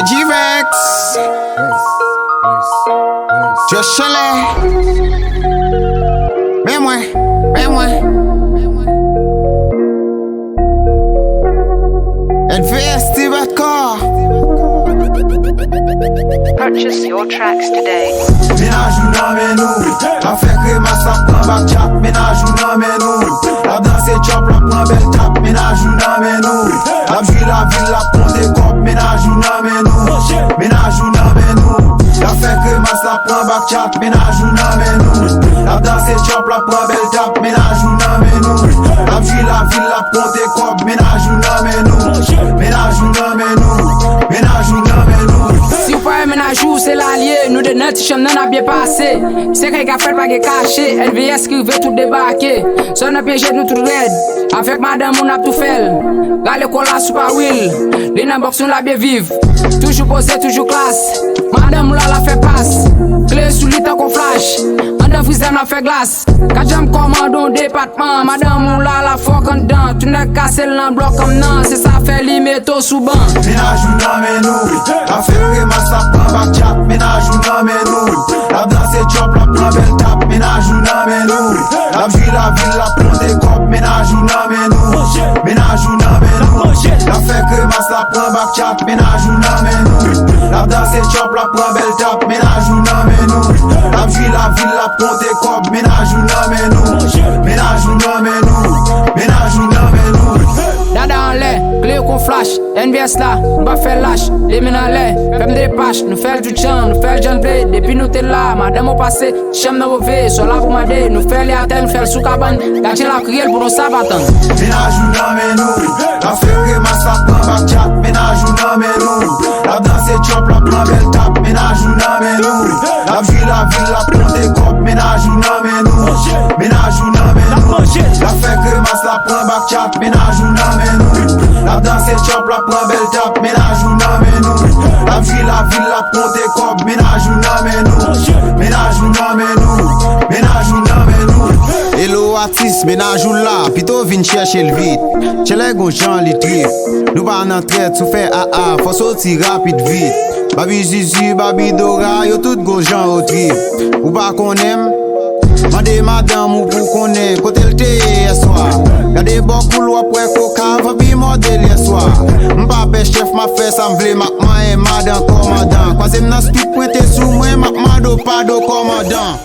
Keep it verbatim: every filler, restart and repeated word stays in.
G-Vex. Joshele. Men mwen, men mwen. N V S T Record. Purchase your tracks today. Mennaj ou nan men nou. L ap fè kremas, l ap pran bak chat. Mennaj ou nan men nou. L ap danse chòp, l ap pran bèl tap. Mennaj ou nan men nou. L ap jwi lavil, l ap konte kòb. Mennaj ou nan men nou. Mennaj ou nan men nou. L ap fè kremas, l ap pran bak chat. Mennaj ou nan men nou. L ap danse chòp, l ap pran bèl tap. Mennaj ou nan men nou. L ap jwi lavil, l ap konte kòb. Mennaj ou nan men nou. Mennaj ou nan men nou. Mennaj ou nan men nou. Si w pa wè mennaj ou, se la l ye. Nou de nan ti chanm nan, n ap byen pase. Se kay k ap fèt, pa gen kache. N V S ki rive, tout debake. Zòn nan pyeje nou tout rèd. Avèk madanm ou, n ap tou fè l. Rale kò la sou pa wil. Li nan bòks nou, l ap byen viv. Toujou poze, toujou klas. Madanm ou la, l ap fè pas. Kle sou li tankou flash. Anndan frizè m, l ap fè glas. Kat janm kòmande yon depatman. Madanm ou la, l ap fòk anndan. Tout nèg kase l nan blòk anndan. Se sa fè li mete w sou ban. Mennaj ou nan men nou. L ap fè kremas, l ap pran bak chat. Mennaj ou nan men nou. L ap danse chòp, l ap pran bèl tap. Mennaj ou nan men nou. L ap jwi lavil, l ap konte kòb. Mennaj ou nan men nou. Mennaj ou nan men nou. L ap fè kremas, l ap pran bak chat. Mennaj ou nan men nou. L ap danse chòp, l ap pran bèl tap. Mennaj ou nan men nou. L ap jwi lavil, l ap konte kòb. Mennaj ou nan men nou. Mennaj ou nan men nou. Mennaj ou nan men nou. Dada anlè, kle yo kon flash. N V S la, nou pa fè lach. De men anlè, fè m depach. Nou fè l tout jan, nou fè l jan n vle. Depi nou te la, madanm ou pase, ti chanm nan move. Sò la pou mande, nou fè li atè, nou fè l sou kabann. Gad jan l ap kriye l pou nou sa pa tann. Mennaj ou nan men nou. L ap fè kremas, l ap pran bak chat. Mennaj ou nan men nou. L ap danse chòp, l ap pran bèl tap. Mennaj ou nan men nou. L ap jwi lavil, l ap konte kòb. Mennaj ou nan men nou. Mennaj ou nan men nou. L ap fè kremas, l ap pran bak chat. Mennaj ou nan men nou. L ap danse chòp, l ap pran bèl tap. Mennaj ou nan men nou. L ap jwi lavil, l ap konte kòb. Mennaj ou nan men nou. Mennaj ou nan men nou. Mennaj ou nan men nou. Hello atis, mennaj ou la, pito vin chèche l vit. Tchèlè gon jan li trip. Nou pa nan trèt, si w fè aa, fò soti rapid vit. Babi Zizi, Babi Dora, yo tout gon jan yo trip. Ou pa konnen m? Mande madanm ou pou konnen kote l te ye yèswa. Gade bò kou l, w ap wè koka, vanpi mòde l yèswa. M pa pè chèf, m ap fè sa m vle, m ap manyen madan kòmandan. Kwaze m nan spit pwente sou mwen, m ap mande w padon kòmandan.